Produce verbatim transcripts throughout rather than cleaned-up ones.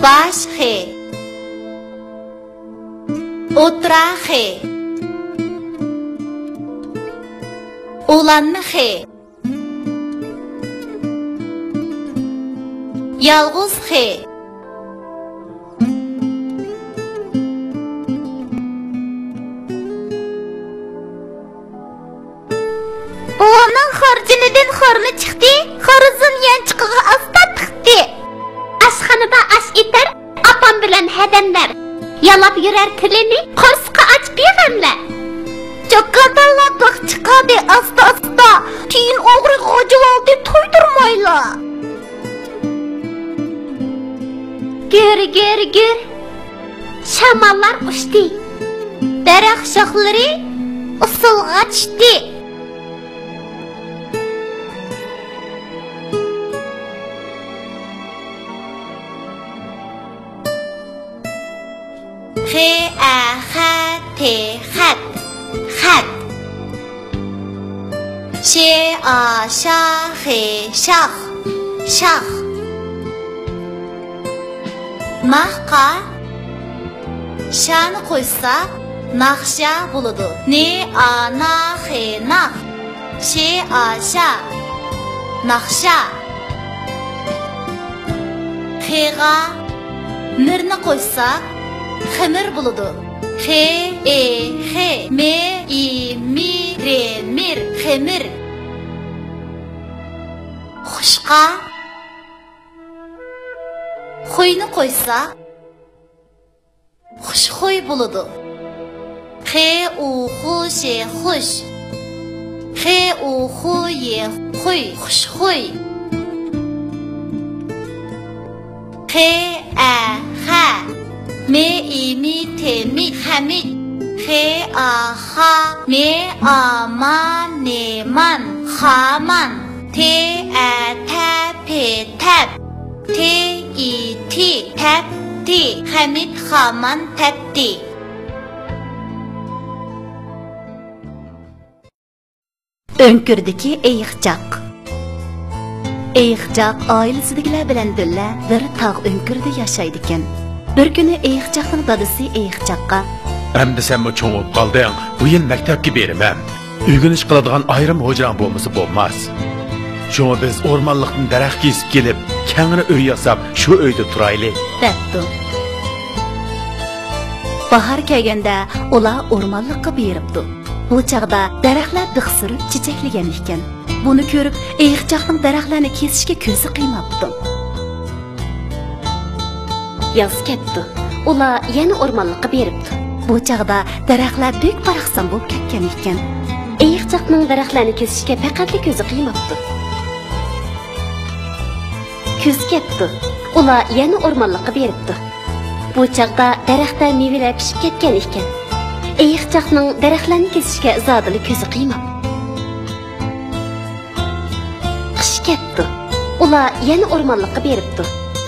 باش خې. ئوتتۇرا خې. ئۇلانما خې. يالغۇز خې. بوۋامنىڭ خورجۇنىدىن خورما چىقتى، خورزۇن يانچۇقىغا ئاستا تىقتى. ئاشخانىدا ئاش ئېتەر، ئاپام بىلەن ھەدەملەر. يالاپ يۈرەر تىلىنى، قورسىقى ئاچ بىغەملەر. چوكادانلار بىخ چىقاردى ئاستا-ئاستا، تىيىن ئوغرى غاجىۋالدى تويدۇرمايلا. گۈر، گۈر، گۈر. شاماللار ئۇچتى. دەرەخ شاخلىرى ئۇسسۇلغا چۈشتى. خې، ئە، خە، تې، خەت. خەت. شې، ئا، شا، خې، شاخ. شاخ. ناخقا شانى قوشساق، ناخشا بولىدۇ. نې، ئا، نا، خې، ناخ. شې، ئا، شا. ناخشا. خېغا مىرنى قوشساق، خېمىر بولىدۇ. خې، ئې، خې. مې، ئى، مى، رې، مىر. خېمىر. خۇشقا خۇينى قوشساق، خۇشخۇي بولىدۇ. خې، ئۇ، خۇ، شې، خۇش. خې، ئۇ، خۇ، يې، خۇي. خۇشخۇي. خې، ئە، خە. مې، ئى، مى، تې، مىت. خەمىت. خې، ئا، خا. مې، ئا، ما، نېمان. خامان. تې، ئە، تە، پې، تەپ. تې، ئى، تى، تەپتى. خەمىت خامان تەپتى. ئۆڭكۈردىكى ئېيىقچاق. ئېيىقچاق ئائىلىسىدىكىلەر بىلەن بىللە بىر تاغ ئۆڭكۈرىدە ياشايدىكەن. بىر كۈنى ئېيىقچاقنىڭ دادىسى ئېيىقچاققا، ئەمدى سەنمۇ چوڭ بولۇپ قالدىڭ، بۇ يىل مەكتەپكە بېرىمەن. ئۆگىنىش قىلىدىغان ئايرىم ھوجراڭ بولمىسا بولماس. شۇڭا بىز ئورمانلىقتىن دەرەخ كېسىپ كېلىپ، كەڭرى ئۆي ياساپ، شۇ ئۆيدە تۇرايلى، دەپتۇ. باھار كەلگەندە ئۇلار ئورمانلىققا بېرىپتۇ. بۇ چاغدا دەرەخلەر بىخ سۈرۈپ چېچەكلىگەن ئىكەن. بۇنى كۆرۈپ، ئېيىقچاقنىڭ دەرەخلەرنى كېسىشكە كۆزى قىيماپتۇ. ياز كەپتۇ. ئۇلار يەنە ئورمانلىققا بېرىپتۇ. بۇ چاغدا دەرەخلەر بەك باراقسان بولۇپ كەتكەن ئىكەن. ئېيىقچاقنىڭ دەرەخلەرنى كېسىشكە پەقەتلا كۆزى قىيماپتۇ. كۈز كەپتۇ. ئۇلار يەنە ئورمانلىققا بېرىپتۇ. بۇ چاغدا دەرەختە مېۋىلەر پىشىپ كەتكەن ئىكەن. ئېيىقچاقنىڭ دەرەخلەرنى كېسىشكە زادىلا كۆزى قىيماپتۇ. قىش كەپتۇ. ئۇلار يەنە ئورمانلىققا بېرىپتۇ.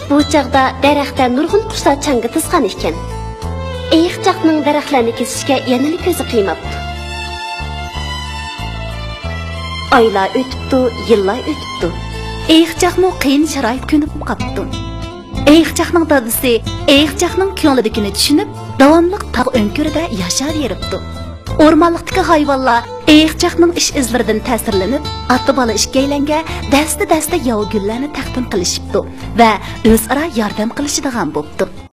بۇ چاغدا دەرەختە نۇرغۇن قۇشلار چاڭگا تىزغان ئىكەن. ئېيىقچاقنىڭ دەرەخلەرنى كېسىشكە يەنىلا كۆزى قىيماپتۇ. ئايلار ئۆتۈپتۇ، يىللار ئۆتۈپتۇ. ئېيىقچاقمۇ قىيىن شارائىتقا كۆنۈپ قاپتۇ. ئېيىقچاقنىڭ دادىسى ئېيىقچاقنىڭ كۆڭلىدىكىنى چۈشىنىپ، داۋاملىق تاغ ئۆڭكۈرىدە ياشاۋېرىپتۇ. ئورمانلىقتىكى ھايۋانلار ئېيىقچاقنىڭ ئىش-ئىزلىرىدىن تەسىرلىنىپ، ئاتا-بالا ئىككىيلەنگە دەستە-دەستە ياۋا گۈللەرنى تەقدىم قىلىشىپتۇ ۋە ئۆزئارا ياردەم قىلىشىدىغان بوپتۇ.